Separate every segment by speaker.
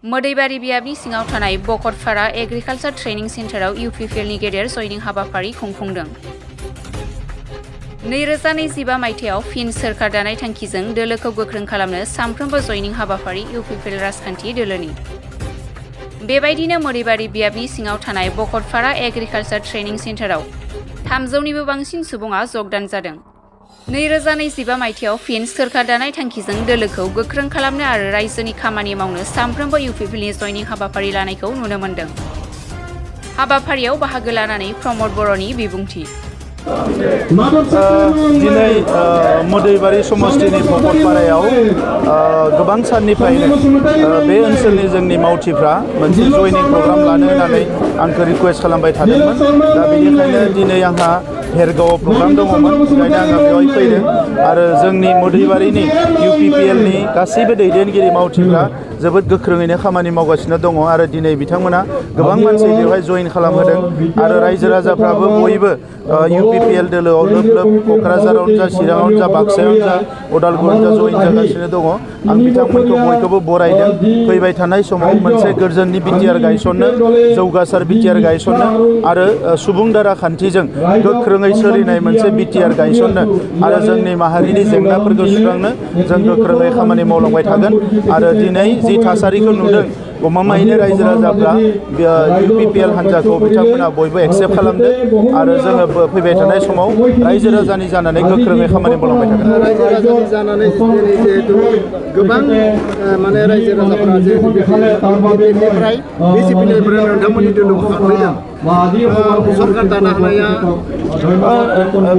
Speaker 1: मोदैबारि बियाबनि सिङाव थानाय बकटपारा एग्रिकालचार ट्रेनिं सेन्टाराव UPPLनि गेदेर जयनिं हाबाफारि खुंफुंदों। 2025 मायथाइयाव फिन सोरखार दानाय थांखिजों दोलोखौ गोख्रों खालामनो सानफ्रोमबो जयनिं हाबाफारि UPPL राजखान्थि दोलोनि। बेबायदिनो मोदैबारि बियाबनि सिङाव थानाय बकटपारा एग्रिकालचार ट्रेनिं सेन्टाराव 300निबो बांसिन सुबुङा जगदान जादों। 2025 मायथाइयाव फिन सोरखार दानाय थांखिजों दोलोखौ गोख्रों खालामनो आरो रायजोनि खामानि मावनो सानफ्रोमबो UPPLनि जयनिं हाबाफारि लानायखौ नुनो मोन्दों। हाबाफारियाव बाहागो लानानै प्रमद बर'नि बिबुंथि।
Speaker 2: दिनै मोदैबारि समष्टिनि बकटपारायाव गोबां साननिफ्रायनो बे ओनसोलनि जोंनि मावथिफ्रा मोनसे जयनिं प्रग्राम लानो होननानै आंखौ रिकुवेस्ट खालामबाय थादोंमोन। दा बेनिखायनो दिनै आंहा भेरगावआव प्रग्राम दङमोन, ओंखायनो आङो बेवहाय फैदों आरो जोंनि मोदैबारिनि UPPLनि गासैबो दैदेनगिरि मावथिफ्रा जोबोद गोख्रोङैनो खामानि मावगासिनो दङ आरो दिनै बिथांमोना गोबां मानसि बेवहाय जइन खालामहोदों आरो रायजो राजाफ्राबो बयबो UPPL दोलोआव लोब लोब क'क्राझारावनो जा, चिराङावनो जा, बाक्सायावनो जा, उदालगुरियावनो जा जइन जागासिनो दङ। आं बिथांमोनखौ बयखौबो बरायदों। फैबाय थानाय समाव मोनसे गोजोननि बिटिआर गायसननो, जौगासार बिटिआर गायसननो आरो सुबुं दारा खान्थिजों गोख्रोङै सोलिनाय मोनसे बिटिआर गायसननो आरो जोंनि माहारिनि जेंनाफोरखौ सुस्रांनो जों गोख्रोङै खामानि मावलांबाय थागोन आरो दिनै जि थासारिखौ नुदों गमामायैनो रायजो राजाफ्रा UPPL हान्जाखौ बिथांमोना बयबो एक्सेप्ट खालामदों आरो जोङो फैबाय थानाय समाव रायजो राजानि जानानै गोख्रोङै खामानि मावलांबाय थागोन।
Speaker 3: रायजो राजानि जानानै जिहेतु गोबां माने रायजो राजाफ्रा जे BJPनिफ्राय नोंथांमोननि दोलोआव हाबफैदों। सरकार दानो हानाया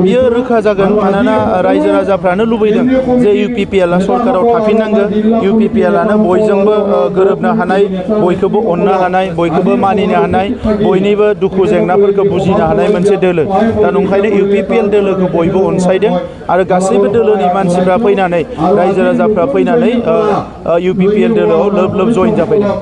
Speaker 2: बियो रोखा जागोन, मानोना रायजो राजाफ्रानो लुबैदों जे UPPLआ सरकाराव थाफिननांगौ। UPPLआनो बयजोंबो गोरोबनो हानाय, बयखौबो अननो हानाय, बयखौबो मानिनो हानाय, बयनिबो दुखु जेंनाफोरखौ बुजिनो हानाय मोनसे दोलो। दा नंखायनो UPPL दोलोखौ बयबो अनसायदों आरो गासैबो दोलोनि मानसिफ्रा फैनानै, रायजो राजाफ्रा फैनानै UPPL दोलोआव लोब लोब जइन जाफैदों।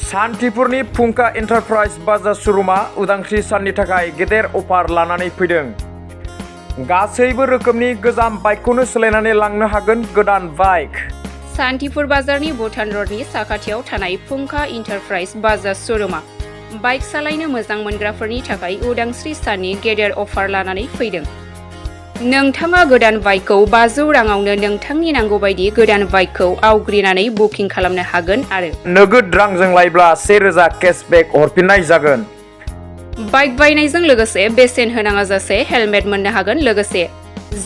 Speaker 4: सान्थिपुरनि फुंखा एन्टारप्राइज बाजार श'रुमा उदांस्रि साननि थाखाय गेदेर अफार लानानै फैदों। गासैबो रोखोमनि गोजाम बाइकखौनो सोलायनानै लांनो हागोन गोदान बाइक।
Speaker 1: सान्थिपुर बाजारनि भुटान रडनि साखाथियाव थानाय फुंखा एन्टारप्राइज बाजार श'रुमा बाइक सालायनो मोजां मोनग्राफोरनि थाखाय उदांस्रि साननि गेदेर अफार लानानै फैदों। नोंथाङा गोदान बाइकखौ 500 राङावनो नोंथांनि नांगौ बायदि गोदान बाइकखौ आवग्रिनानै बुकिं खालामनो हागोन आरो
Speaker 4: नोगोद रांजों लायब्ला 1000 केशबेक हरफिननाय जागोन।
Speaker 1: बाइक बायनायजों लोगोसे बेसेन होनाङाजासे हेलमेट मोननो हागोन, लोगोसे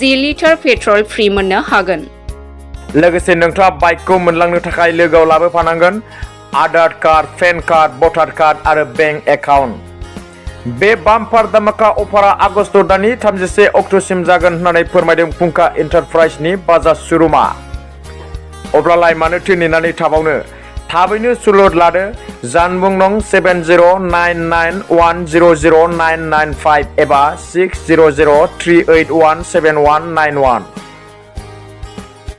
Speaker 1: 10 लिटार पेट्रल फ्रि मोननो हागोन।
Speaker 4: लोगोसे नोंथाङा बाइकखौ मोनलांनो थाखाय लोगोआव लाबोफानांगोन आधार कार्ड, पेन कार्ड, भटार कार्ड आरो बेंक एकाउन्ट। बे बाम्पार धामाका अफारा आगस्ट दाननि 31 अक्ट'सिम जागोन होननानै फोरमायदों फुंखा एन्टारप्राइजनि बाजार श'रुमा। अब्लालाय मानोथो नेनानै थाबावनो? थाबैनो सुलुद लादो। जानबुं नं 7099100995 एबा 6003817191।